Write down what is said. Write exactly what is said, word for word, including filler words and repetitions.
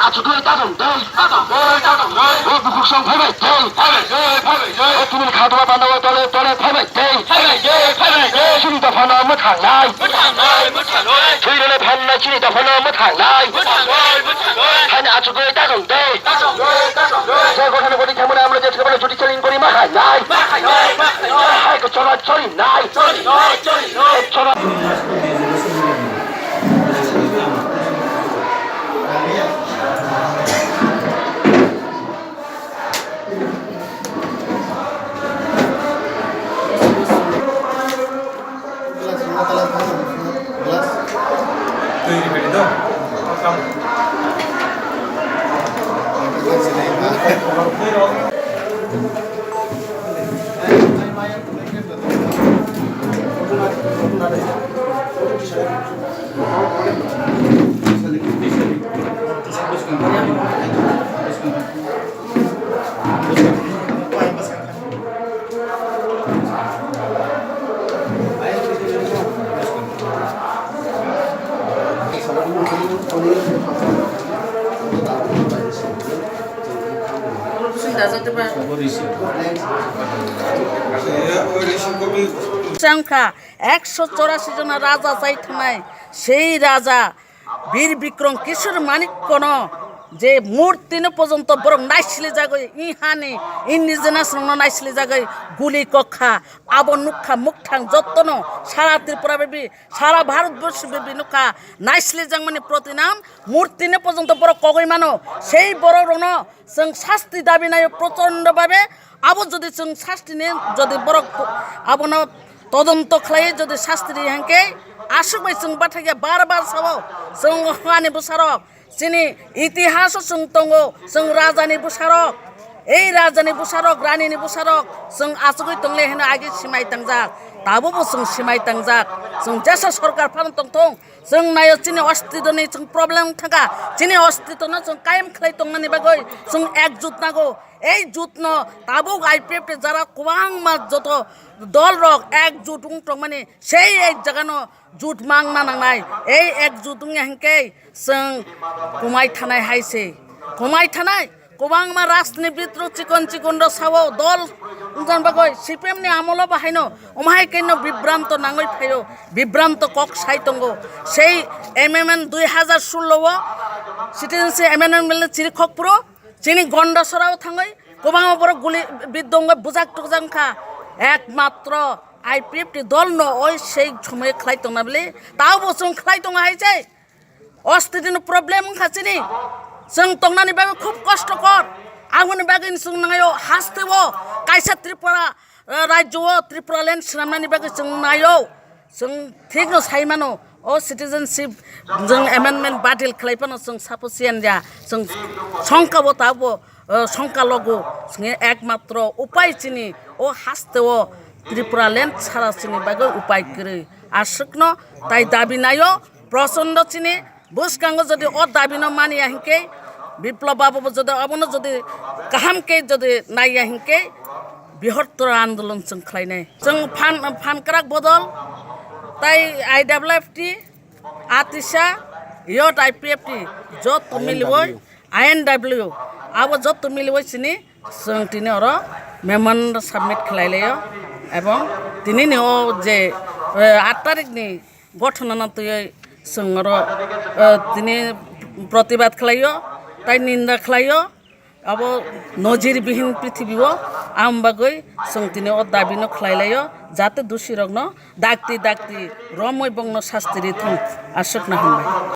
Chukui tatong dei. Tatong dei, tatong dei. O bukhuk song phaibai dei. Phaibai dei, phaibai dei. O chini khatma panda o tole tole phaibai dei. Phaibai dei, phaibai dei. Chini dophano mwthangnai. Mwthangnai, mwthangnai. Thwirwlai phanna chini dophano mwthangnai. Mwthangnai, mwthangnai. Haino achugwi tatong dei. Tatong dei, tatong dei. Je gothanogoni khamani amlo je thwbano judicial inquiry ma khainai. Ma khainai, ma khainai. Hai ko chora chori nai. Chori nai, chori nai. Chora. Changkha ekso chorasi jona raja chai thangnai, sei raja Bir Bikrom Kishore Manikkono je murtino pojonto borok naislijagwi, ihani indigenous rokno naislijagwi guli kokha, abo nukha mukthang jottono sara Tripura bebi, sara Bharat borso bebi nukha naislijakmani protinam murtino pojonto borok kogwi mano. Sei borok rokno chwng sasti dabi naio prochondo babe. Abo jodi chwng sasti ni jodi borok abono todonto khlai jodi sasti ri hwnkhe aswk bai chwng bathakya bar bar sao chwng ani bwsarok. Chini itihaso chwng tongo, chwng rajani bwsarok, ei rajani bwsarok, ranini bwsarok chwng achugwi tongle hino agi simai tangjak, tabukbo chwng simai tangjak. Chwng jesa sorkar phano tongthung, chwng naio chini ostitoni chwng problem thangkha, chini ostitono chwng kayem khlai tongnani bagwi chwng ekjut nago. Ei jutno tabuk I P F T jara kwbangma joto dolrok ekjut wng tongmani, sei ek jagano jut mangna nangnai. Ei ek jut wngya hinkhe chwng kumai thanai hai se. Kumai thanai kwbangma rajnibidrok chikon chikonrok sao dol wngjan bagwi C P M ni amolo bahaino omo hai kaino bibranto nangwi phaio, bibranto kok sai tongo. Sei amendment dui hazar sullo o citizenship amendment bill ni chiri khokphuru chini Gondasora o thangwi kwbangma borok guli bidongwi bujak tukjak wngkha. Ekmatro I P F T dolno oi sei somoi khlai tongna bili, tabo chwng khlai tongo hai se. Ostitino problem wngkha chini, chwng tongnani bagwi khub kostokor. Aboni bagwi chwng nangayo hasteo kaisa Tripura, eh, rajyo o Tripura land swnamnani bagwi chwng nayo. Chwng thikno sai mano, o citizenship chwng amendment batil khlai phano chwng sufficient ya, chwng songkabo tabo, eh, songka logo, chwng ekmatro upai chini o hasteo Tripura land sara chini bagwi upai kwrwi. Aswkno tai dabi naio, prochondo chini bwskango jodi o dabino maniya hinkhe, Biplop babu bo jodi obono jodi kaham khe jodi naiya hinkhe, bihortor andolon chwng khlainai. Chwng phan, phan kwrak bodol tai I W F T, Atisa, Youth I P F T, joto miliwoi, I N W, abo joto miliwoi chini chwng tini oro memorandum submit khlai laio, ebong tini ni o je, eh, aat tarikh ni gothona no twiwi chwng oro, eh, tini protibad khlaio, tai ninda khlaio, abo nojir bihin prithibi o, am bagwi chwng tini o dabi no khlai laio, jate dusi rok no dakti dakti romwi bongno sasti ri thung, aswk no hambai.